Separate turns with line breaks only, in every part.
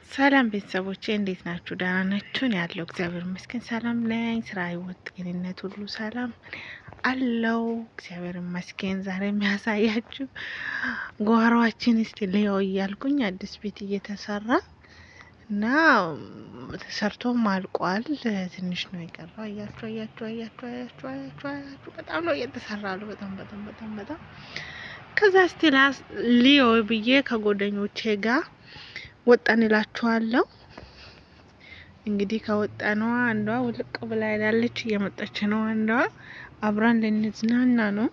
ሰላም ቤተሰቦቼ እንዴት ናችሁ? ደህና ናችሁን? ያለው እግዚአብሔር ይመስገን ሰላም ነኝ። ስራ፣ ህይወት፣ ጤንነት ሁሉ ሰላም አለው እግዚአብሔር ይመስገን። ዛሬ የሚያሳያችሁ ጓሯችን እስቲ ልየው እያልኩኝ አዲስ ቤት እየተሰራ እና ተሰርቶም አልቋል። ትንሽ ነው የቀረው። አያችሁ አያችሁ አያችሁ አያችሁ አያችሁ አያችሁ በጣም ነው እየተሰራ አሉ። በጣም በጣም በጣም በጣም ከዛ እስቲ ልየው ብዬ ከጓደኞቼ ጋር ወጣን እላችኋለሁ። እንግዲህ ከወጣነዋ አንዷ ውልቅ ብላ ሄዳለች፣ እየመጣች ነው። አንዷ አብራን ልንዝናና ነው፣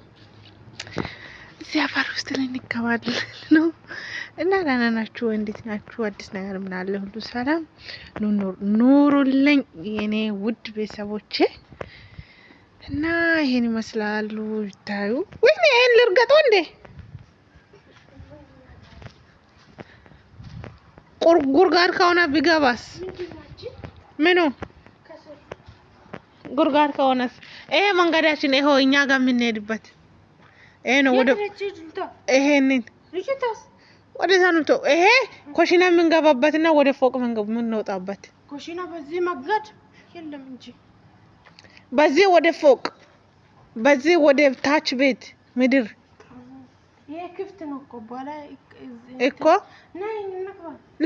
እዚህ አፈር ውስጥ ልንከባለል ነው። እና ደህና ናችሁ? እንዴት ናችሁ? አዲስ ነገር ምን አለ? ሁሉ ሰላም ኑሩልኝ የኔ ውድ ቤተሰቦቼ። እና ይሄን ይመስላሉ ይታዩ። ወይኔ ይሄን ልርገጠው እንዴ? ጉርጓድ ከሆነ ቢገባስ? ምኑ ጉርጓድ ከሆነስ? ይሄ መንገዳችን ይኸው እኛ ጋር የምንሄድበት ይሄ ነው። ወደ ይሄንን ወደዛ ነው። ይሄ ኮሽና የምንገባበትና ወደ ፎቅ የምንወጣበት
ኮሽና በዚህ መንገድ የለም እንጂ
በዚህ ወደ ፎቅ፣ በዚህ ወደ ታች ቤት ምድር
ይሄ ክፍት ነው እኮ በኋላ
እኮ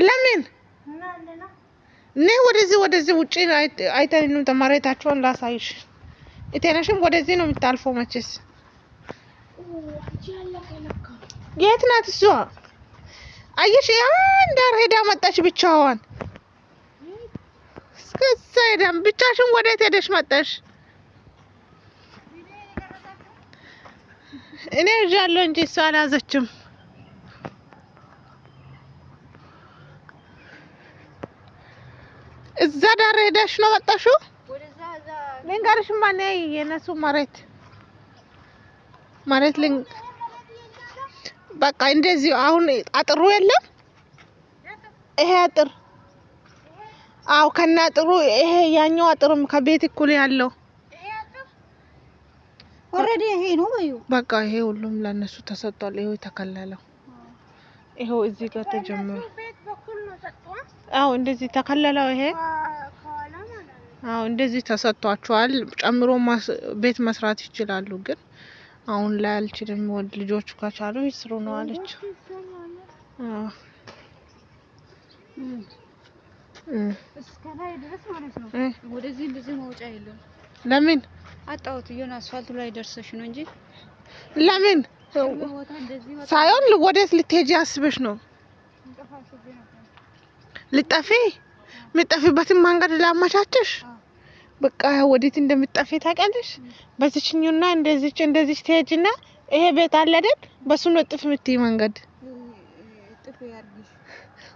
ለምን እኔ ወደዚህ ወደዚህ ውጪ አይተን መሬታቸውን ላሳይሽ። እቴነሽም ወደዚህ ነው የምታልፈው መቼስ። የት ናት እሷ? አየሽ፣ ያን ዳር ሄዳ መጣች ብቻዋን። እስከዛ ሄዳ ብቻሽን ወዴት ሄደሽ መጣሽ? እኔ ይዣለሁ እንጂ እሷ አልያዘችም። እዛ ዳር ሄደሽ ነው መጣሽው? ልንገርሽማ እኔ የነሱ መሬት መሬት በቃ እንደዚህ አሁን አጥሩ የለም። ይሄ አጥር አዎ፣ ከነ አጥሩ ይሄ ያኛው አጥሩም ከቤት እኩል ያለው
already ይሄ ነው ወይ?
በቃ ይሄ ሁሉም ለነሱ ተሰጥቷል። ይሄው የተከለለው ይሄው እዚህ ጋር ተጀምሮ አዎ፣ እንደዚህ ተከለለው። ይሄ አዎ፣ እንደዚህ ተሰጥቷቸዋል። ጨምሮ ቤት መስራት ይችላሉ፣ ግን አሁን ላይ አልችልም። ወንድ ልጆቹ ከቻሉ ይስሩ ነው አለች።
እስከ ላይ ድረስ ማለት ነው። ወደዚህ እንደዚህ መውጫ የለም።
ለምን
አጣሁት? የሆነ አስፋልቱ ላይ ደርሰሽ ነው እንጂ
ለምን ሳይሆን ወዴት ልትሄጂ አስበሽ ነው? ልጠፊ የምጠፊበትን መንገድ ላመቻቸሽ። በቃ ወዴት እንደምጠፊ ታውቂያለሽ? በዚችኛውና እንደዚች እንደዚች ትሄጂና ይሄ ቤት አለ አይደል? በሱ ነው ጥፍ የምትይ መንገድ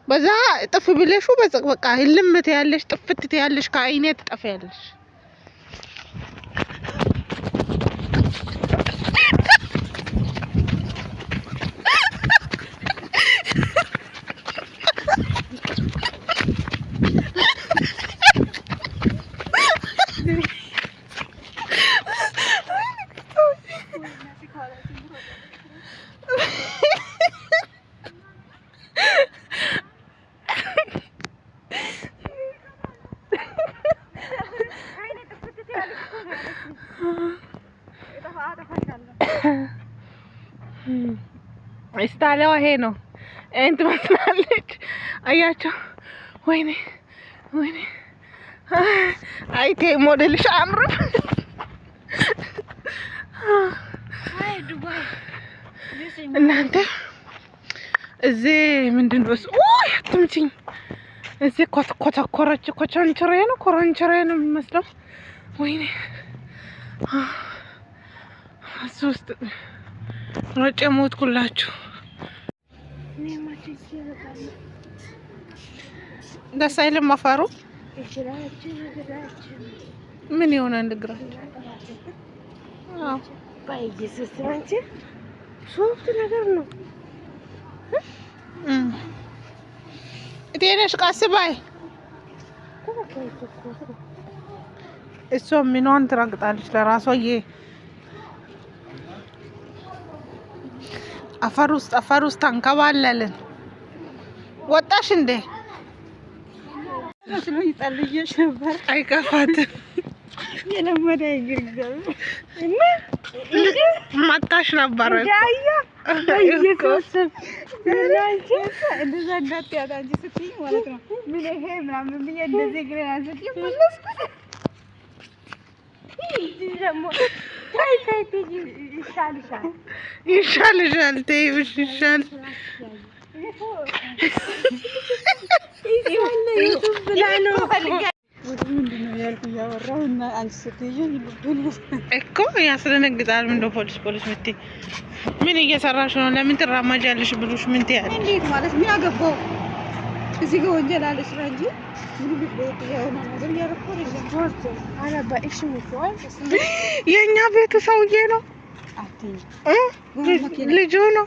በዛ ጥፍ ብለሹ በቃ ህልም ትያለሽ፣ ጥፍት ትያለሽ፣ ከአይኔ ትጠፊያለሽ። ስታይሏ ይሄ ነው። ይሄን ትመስላለች። አያቸው። ወይኔ ወይኔ፣ አይቴ ሞዴልሽ አያምርም? እናንተ እዚህ ምንድን ነው እሱ? ኦይ አትምችኝ። እዚህ ኮተኮረች ኮቻንቸሬ ነው ኮረንቸሬ ነው የሚመስለው። ወይኔ እሱ ውስጥ ሮጬ ሞትኩላችሁ። ደስ አይልም አፈሩ። ምን ይሆናል እግራችን? አዎ
በኢየሱስ አንቺ soft ነገር ነው።
እቴነሽ ቀስ በይ። እሷ ምኗን ትረግጣለች? ለራሷ አፈር ውስጥ አፈር ውስጥ አንከባለልን። ወጣሽ እንዴ?
መስሎኝ ጠልዬሽ ነበር።
አይከፋትም።
የለመደ እግር እግዚአብሔር
መታሽ ነበር
እንደዛ እንዳትያት አንቺ ስትይኝ ማለት ነው። ምን ይሄ ምናምን ብዬ እንደዚህ እግሬን አንስቼ መለስኩት። ይሻልሻል፣
ይሻልሻል፣ ተይው ይሻል እኮ ያስደነግጣል። ምንድን ፖሊስ ፖሊስ የምትይ ምን እየሰራሽ ነው? ለምን ትራማጃለሽ ብሉሽ ምን ትያለሽ?
እንዴት ማለት ምን አገባው? እዚህ ጋር ወንጀል አለ ስራ እንጂ
የእኛ ቤቱ ሰውዬ ነው ልጁ ነው።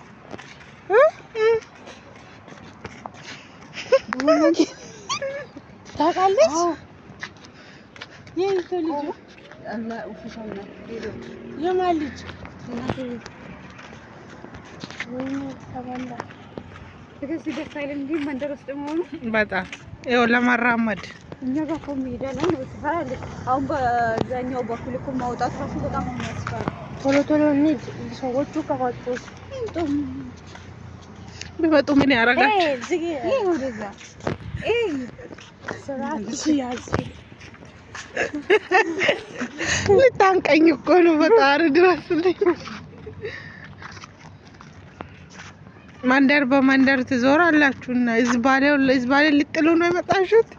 ታውቃለች የማን ልጅ? መንደር ውስጥ መሆኑ
በጣም ይኸው ለመራመድ
እኛ ጋር እኮ ሜዳ ላይ ነው ሰፈር አለ። አሁን በዛኛው በኩል እኮ ማውጣት ራሱ በጣም የሚያስፈራ።
ቶሎ ቶሎ እንሂድ፣ ሰዎቹ ከመጡ
ቢመጡ ምን ያደርጋል?
ወደዛ
ልታንቀኝ እኮ ነው። ፈጣሪ ድረስልኝ። መንደር በመንደር ትዞራላችሁና ዝባሌ ልጥሉ ነው የመጣችሁት።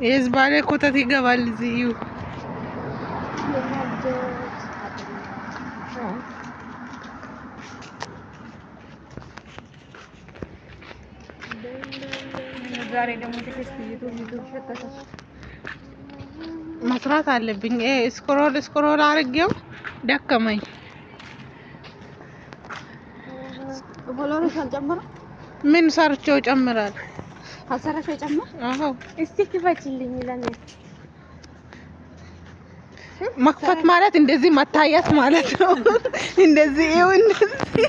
የዝባሌ ኮተት ይገባል እዚህ እዩ።
ዛሬ ደግሞ ትዕግስት ዩቱብ ዩቱብ ሸተተ።
መስራት አለብኝ። Scroll scroll አድርጌው ደከመኝ።
Follower ሽ አልጨመረም?
ምን ሰርቼው ጨምራል?
አልሰራሽ አይጨምር?
አዎ
እስቲ ክፈችልኝ። ለምን
መክፈት ማለት እንደዚህ መታየት ማለት ነው። እንደዚህ ይኸው እንደዚህ